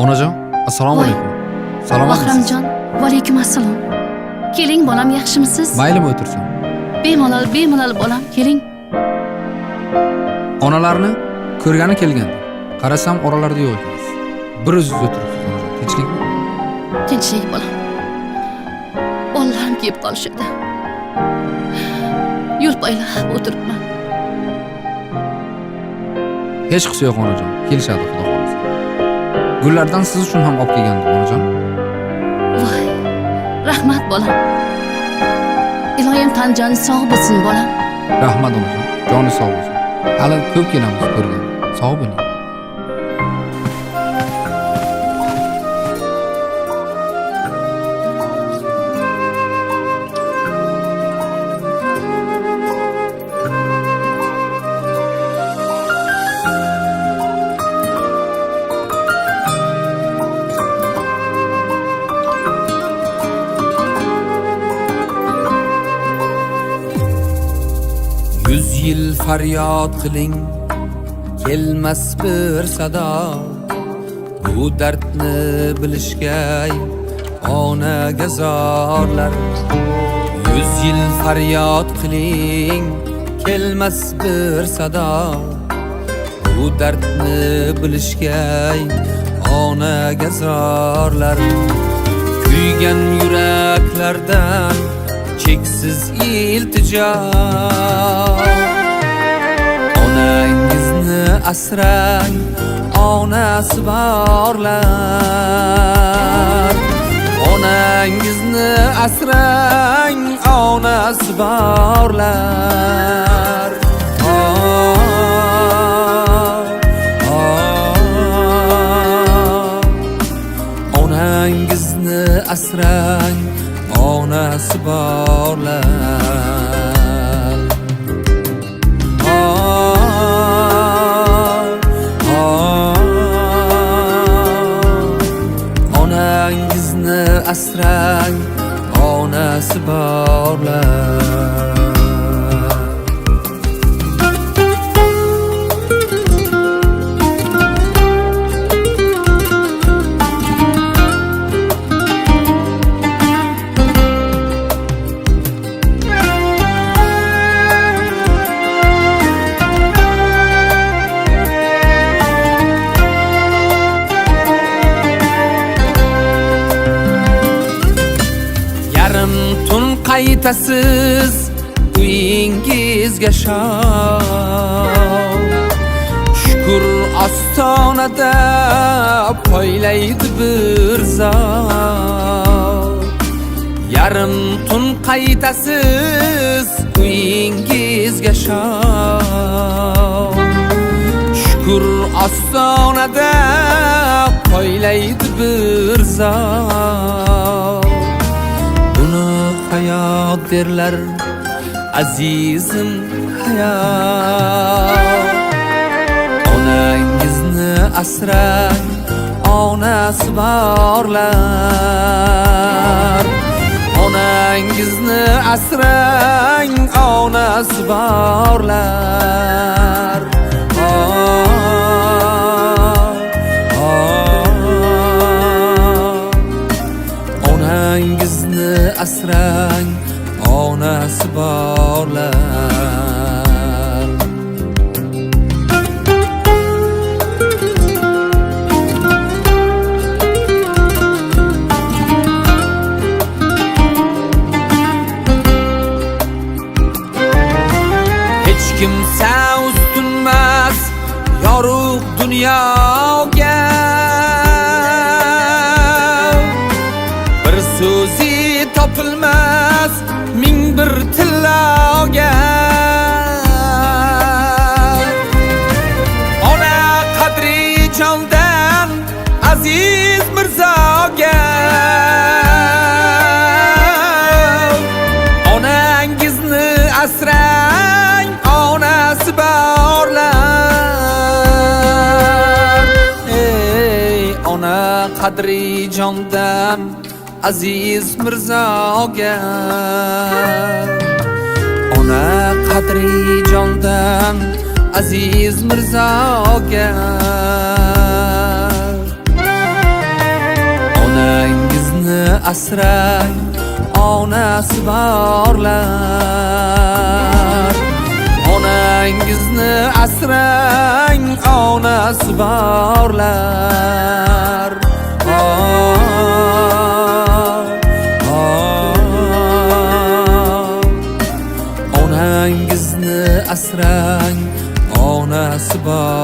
Onajon, assalomu Voy. alaykum. Salomatmisiz? Bahramjon, va alaykum assalom. Keling bolam, yaxshimisiz? Maylimi o'tirsam? Bemalol, bemalol bolam, keling. Onalarni ko'rgani kelgandim. Qarasam oralarida yo'q ekansiz. Bir o'zingiz o'tiribsiz onajon. Tinchlikmi? Tinchlik bolam. Bolalarim kelib qolishadi. Yo'l poylab o'tiribman. Hech qisi yo'q onajon. Kelishadi xudo xohlasa. Gullardan siz uchun ham olib kelgandim onajon. Voy, rahmat bolam. Iloyim tan joni sog' bo'lsin bolam. Rahmat onajon. Joni sog' bo'lsin. Hali ko'p kelamiz ko'rgan. Sog' bo'ling. Yuz yil faryod qiling, kelmas bir sado. Bu dardni bilishgay onaga zorlar. 100 yil faryod qiling, kelmas bir sado. Bu dardni bilishgay onaga zorlar. Kuygan yuraklardan cheksiz iltijo. Onangizni asrang, onasi borlar. Onangizni asrang, onasi borlar. Oh, oh. Onangizni asrang, onasi borlar. Oh, oh. Onangizni asrang, onasi borlar. Yarim tun qaytasiz uyingizga shod. Shukur ostonada poylaydi bir zot. Yarim tun qaytasiz uyingizga shod. Shukur ostonada poylaydi bir zot. Buni hayot derlar, azizim, hayot. Onangizni asrang, onasi borlar. Onangizni asrang, onasi borlar. Oh, oh. Onangizni asrang, onasi borlar. Hech kimsa ustunmas yorug' dunyoga. Bir so'zi topilmas ming bir tilloga. Ona qadri jondan aziz mirzoga. Onangizni asrang, onasi borlar. Ey ona qadri jondan aziz mirzoga. Ona qadri Alijondan Aziz Mirzoga. Onangizni asrang, onasi borlar. Onangizni asrang, onasi borlar. Oh, oh. Onangizni asrang, onasi borlar.